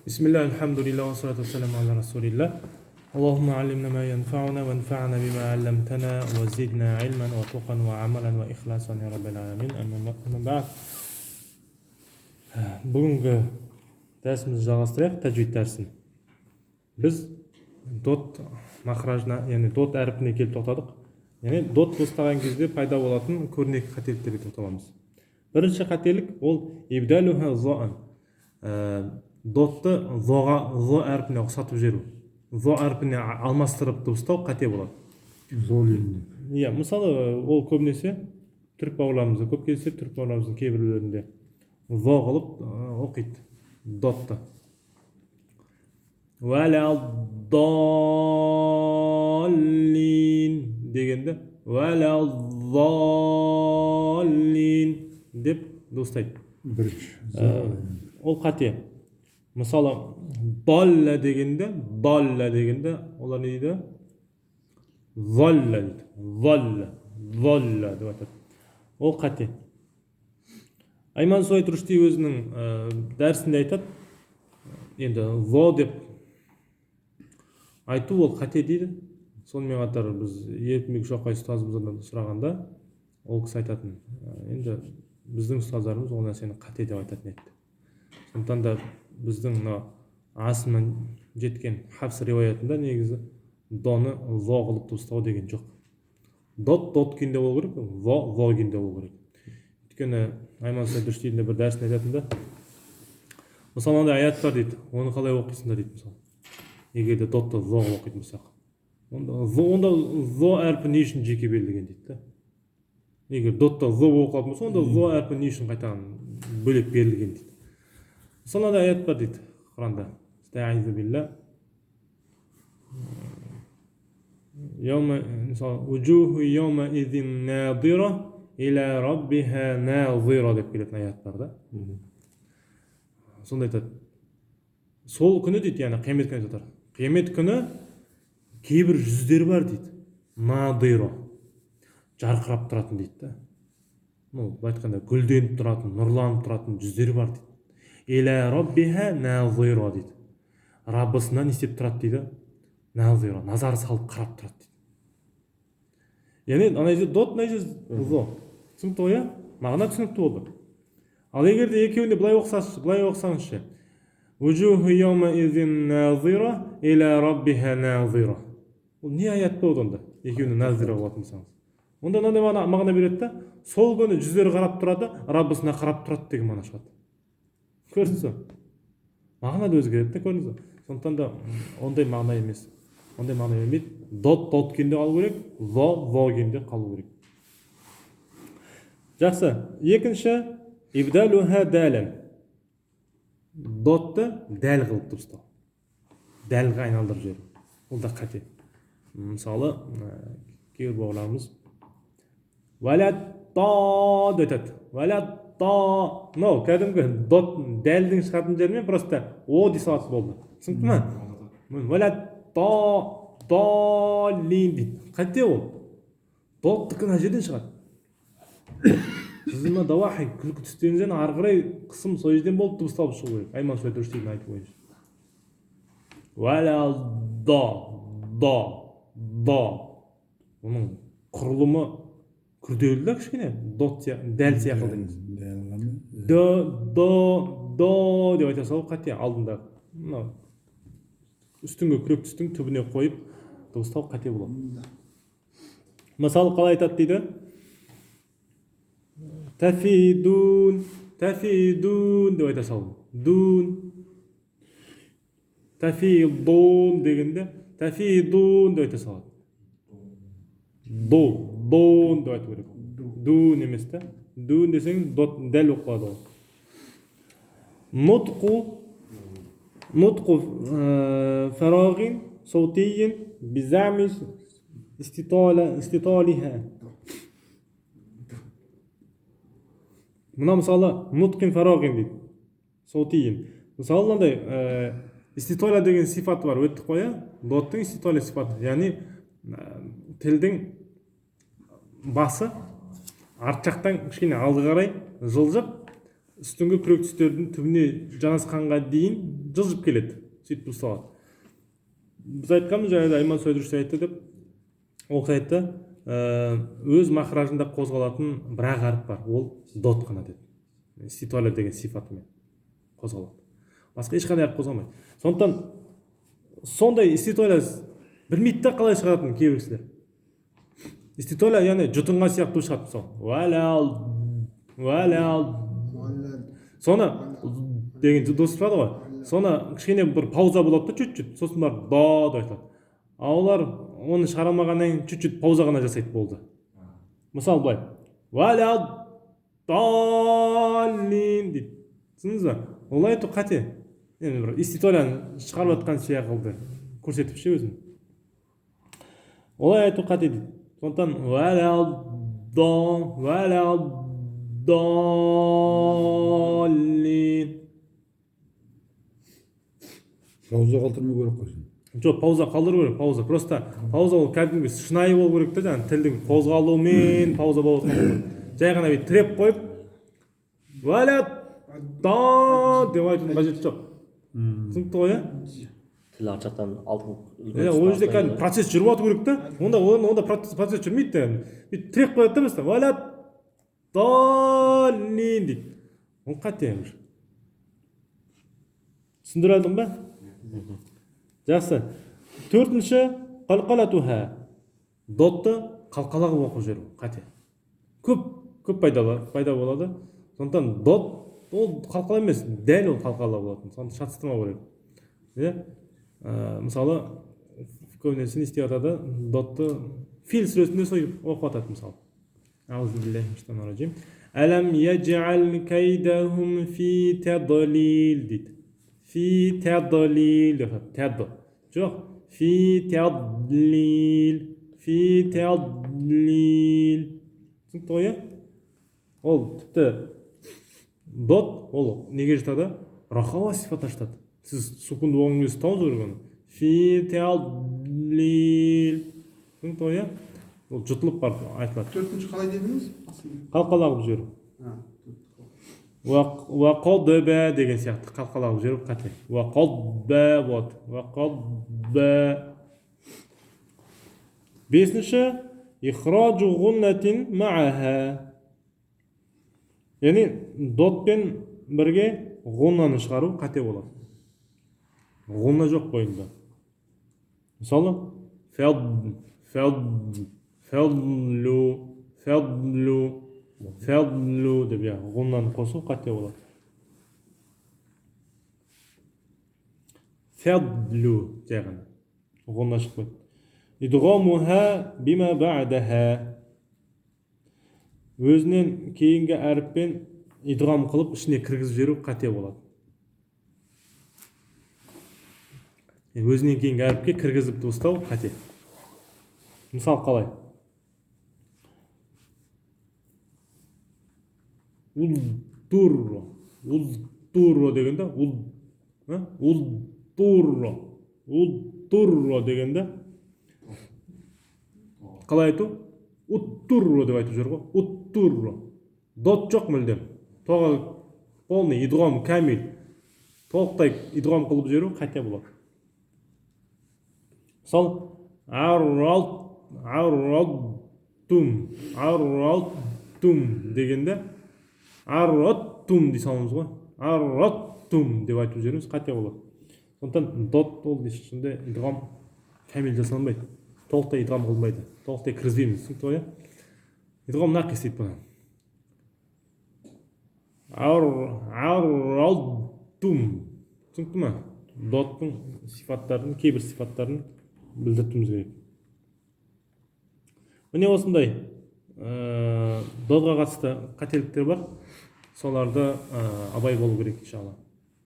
Бисмилля, альхамдулилля, уассалату вассаламу аля расулилля. Аллахумма аллимна ма янфауна, ванфа'на бима алламтана, ва зидна илман, ва туқан, ва амалан, ва ихласан, я раббал аламин. Амма бa'д. Бүгінгі дәрісімізді жалғастырайық, тәжвид дәрісін. Біз дот махражына, яғни дот әрпіне келіп тоқтадық. Яғни дот дыбыстаған кезде пайда болатын көрнекі қателіктерге тоқталамыз. Бірінші қателік ол ибдалуха зоан. Дотты зоға, зо әрпіне ұқсатып жіберу. Зо әрпіне алмастырып дыбыстау қате болады. Золин. Иә, мысалы, ол көбінесе түрік бауырларымызда көп кездеседі, түрік бауырларымыздың кейбіреулерінде зо қылып оқиды дотты. Уәлә доллин дегенді уәлә доллин деп дыбыстайды. Бірінші. Ол қате. Мысалы, далла дегенде, далла дегенде олар не дейді? Залла дейді. Залла, залла деп айтады. Ол қате. Айман Суайт Рушди өзінің дәрісінде айтады. Енді зо деп айту ол қате дейді. Сонымен қатар біз Еркінбек Шоқай ұстазымыздан сұрағанда ол кісі айтатын, енді біздің ұстаздарымыз ол нәрсені қате деп айтатын еді. Сондықтан да біздің мына Асымнан жеткен Хафс риуаятында негізі доны зо қылып дыбыстау деген жоқ. Дот дот күйінде болу керек, зо зо күйінде болу керек. Өйткені Айман Суайт Рушдидің де бір дәрісінде айтатын да, мысалы, мынандай аят бар дейді, оны қалай оқисыңдар дейді, мысалы. Егер де дотты зо қылып оқитын болсақ, онда зо әрпі не үшін жеке берілген дейді да. Егер дотта зо болып қалатын болса, онда зо әрпі не үшін қайтадан бөлек берілген дейді. Мысалы, мынандай аят бар дейді Құранда. Астағизу билля. Яума, мысалы, уджуху яума изин надира иля раббиха назира деп келетін аят бар да. Сонда айтады, сол күні дейді, яғни қиямет күні айтып жатыр. Қиямет күні кейбір жүздер бар дейді, надира, жарқырап тұратын дейді да. Ну, былай айтқанда, гүлденіп тұратын, нұрланып тұратын жүздер бар дейді. Иля раббиха назира дейді. Раббысына не істеп тұрады дейді? Назира, назар салып қарап тұрады дейді. Яғни ана жерде дот, мына жерде зо. Түсінікті ғой, иә? Мағына түсінікті болды. Ал егер де екеуін де былай оқысаңызшы, былай оқысаңызшы. Уджуху яума изин назира иля раббиха назира. Ол не аят болды онда? Екеуіне назира болатын болсаңыз. Онда мынандай мағына береді да, сол күні жүздері қарап тұрады, Раббысына қарап тұрады деген мағына шығады. Көрдіңіз бе? Мағына да өзгереді да, көрдіңіз бе? Сондықтан да ондай мағына емес. Ондай мағына бермейді. Дот дот күйінде қалу керек, зо зо күйінде қалу керек. Жақсы. Екінші, ибдалуха далан. Дотты дәл қылып дыбыстау. Дәлге айналдырып жіберу. Ол да қате. Мысалы, кейбір бауырларымыз уәлә та деп айтады. Уәлә та. Мынау кәдімгі дот дәлдің шығатын жерімен просто о дей салатын болды. Түсінікті ме? Уәлә та далин дейді. Қате ол. Доттікі мына жерден шығады. Сіздің мына дауахи күлкі түстенізден ары қарай қысым сол жерден болып дыбысталып шығу керек. Айман Суайт Рушдидің айтуы бойынша. Уәлә да, да, да. Оның құрылымы күрделі да кішкене. Дот дәл сияқты емес. Д, до, до деп айта салу қате алдында. Мынау үстіңгі күрек түстің түбіне қойып дыбыстау қате болады. Мысалы, қалай айтады дейді? Тафидун, тафидун деп айта салу. Дун. Тафидун дегенде тафидун деп айта салады. Ду, дун деп айту керек. Дун емес та. Дун десеңіз дот дәл болып қалады ол. Нутқу, нутқу, фарағин саутийин бизами иститалиха. Мына мысалы нутқин фарағин дейді. Саутийин. Мысалы мынандай, иститала деген сипаты бар, өттік қой, иә? Доттың иститала сипаты, яғни тілдің басы арт жақтан кішкене алға қарай жылжып, Үстіңгі күрек тістердің түбіне жанасқанға дейін жылжып келеді, сөйтіп ұсталады. Біз айтқанбыз жаңа, Айман Сойдырович айтты деп, ол кісі айтты, өз махражында қозғалатын бір ақ әріп бар, ол дот қана деді. Иституаля деген сипатымен қозғалады, басқа ешқандай әріп қозғалмайды. Сондықтан сондай иституаля білмейді да қалай шығаратынын кейбір кісілер. Иституаля яғни жұтынған сияқты шығады, мысалы уәләл уәләл, соны деген дыбыс шығады ғой, соны кішкене бір пауза болады да чуть-чуть, сосын барып да деп айтылады. А олар оны шығара алмағаннан кейін чуть-чуть пауза ғана жасайды, болды. Мысалы былай уәләл даллин дейді, түсіндіңіз ба? Олай айту қате. Енді бір иституаляны шығарып жатқан сияқты көрсетіп ше өзін, олай айту қате дейді. Сондықтан уәләл да уәләл даллин. Пауза қалдырмау керек қой. Жоқ, пауза қалдыру керек, пауза. Просто пауза ол кәдімгі шынайы болу керек та, жаңағы тілдің қозғалуымен пауза болып жатқан. Жай ғана бүйтіп тіреп қойып уәлә да деп айтудың қажеті жоқ. Түсінікті ғой, иә? Тіл арт жақтан алтын. Иә, ол жерде кәдімгі процесс жүріп жату керек та. Онда процесс жүрмейді да. Бүйтіп тіреп қояды да, просто уәлә даллин дейді. Ол қате уже. Түсіндіре алдым ба? Жақсы. Төртінші, қалқалатуха. Дотты қалқала қылып оқып жіберу қате. Көп пайда болады. Сондықтан дот ол қалқала емес, дәл ол қалқала болатын. Соны шатыстырмау керек. Иә? Мысалы, көбінесе не істеп жатады? Дотты Фил сүресінде солай оқып жатады мысалы. Аузу биллахи минаш шайтанир раджим. Әлам яж'ал кайдахум фи тадлил дейді. Фи тадлил деп жатады. Тад. Жоқ, фи тадлил, фи тадлил. Түсінікті ғой, иә? Ол тіпті дот ол неге жатады? Рахауа сипатына жатады. Сіз сукунды болған кезде ұстауыңыз керек оны. Фи тадлил. Түсінікті ғой, иә? Ол жұтылып барып айтылады. Төртінші қалай дедіңіз? Қалқала қылып жіберу. Уақадба деген сияқты қалқала қылып жіберу қате. Уақадба болады. Уақадба. Бесінші, ихражу ғуннатин мааха. Яғни дотпен бірге ғуннаны шығару қате болады. Ғунна жоқ бойында. Мысалы, фәд, фәд, фәдлу, фәдлу, фәдлу деп, иә, ғуннаны қосу қате болады. Фәдлу жай ғана. Ғунна шықпайды. Идғамуха бима ба'даха. Өзінен кейінгі әріппен идғам қылып ішіне кіргізіп жіберу қате болады. Өзінен кейінгі әріпке кіргізіп дыбыстау қате. Мысал қалай? Уддурро. Уддурро дегенде уддурро. Уддурро дегенде қалай айту? Уттурро деп айтып жүр ғой. Уттурро. Дот жоқ мүлдем. Тоға полный идғам кәмил. Толықтай идғам қылып жіберу қате болады. Мысал, арраттум, арраттум дегенде арраттум дей саламыз ғой. Арраттум деп айтып жіберуіміз қате болады. Сондықтан дот ол ешқандай идғам кәмил жасалынбайды. Толықтай идғам қылынбайды. Толықтай кіргізбейміз. Түсінікті ғой, иә? Идғам нақис дейді бұны. Арраттум. Түсінікті ме? Доттың сипаттарын, кейбір сипаттарын білдіртуіміз керек. Міне осындай додға қатысты қателіктер бар. Соларды абай болу керек иншалла.